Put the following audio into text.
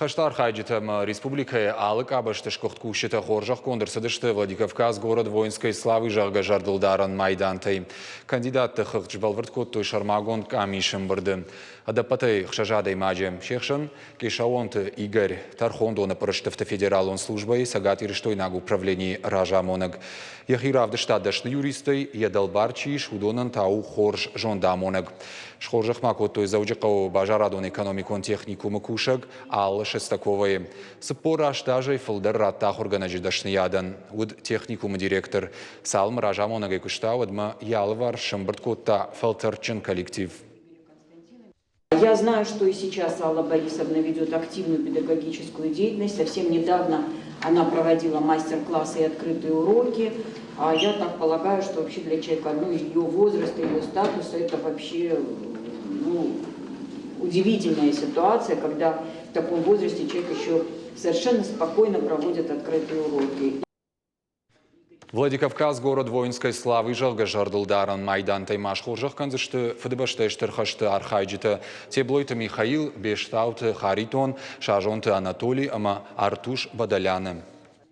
Хӕсты архайджытӕ ӕмӕ республикӕйы алы къабӕзты сгуыхт кусджытӕ хорзӕхгонд ӕрцыдысты Владикавказ город воинской славы, зӕгъгӕ, зӕрдылдарӕн майдантӕй. Кандидатты хыгъд сбӕлвырд кодтой сӕрмагонд къамисы ӕмбырды. Ӕдӕппӕтӕй 6 адӕймаджы, се хсӕн Къесаонты Игорь, тӕрхондоны пъырыстыфты федералон службӕйы цӕгатирыстойнаг управленийы разамонӕг. Йӕхи равдыста дӕсны юристӕй, йӕ дӕлбар чи ис, уыдонӕн та у хорз зондамонӕг. Схорзӕх ма кодтой Дзӕуджыхъӕуы базарадон-экономикон техникумы кусӕг Алла Шестаковайы. 48 азӕй фылдӕр радта ахуыргӕнӕджы дӕсныйадӕн. Уыд техникумы директор. Цалынмӕ разамонӕгӕй куыста, уӕдмӕ йӕ алыварс сӕмбырд кодта фӕлтӕрдджын коллектив. Я знаю, что и сейчас Алла Борисовна ведет активную педагогическую деятельность. Совсем недавно она проводила мастер-классы и открытые уроки. А я так полагаю, что вообще для человека, ну, ее возраста, ее статуса, это вообще, ну, удивительная ситуация, когда в таком возрасте человек еще совершенно спокойно проводит открытые уроки. Владикавказ город воинской славы, зӕгъгӕ, зӕрдылдарӕн майдантӕй ма схорзӕх кӕндзысты Фыдыбӕстӕйы Стыр хӕсты архайджытӕ Теблойты Михаил, Бестауты Харитон, Сазонты Анатолий ӕмӕ Артуш Бадаляны.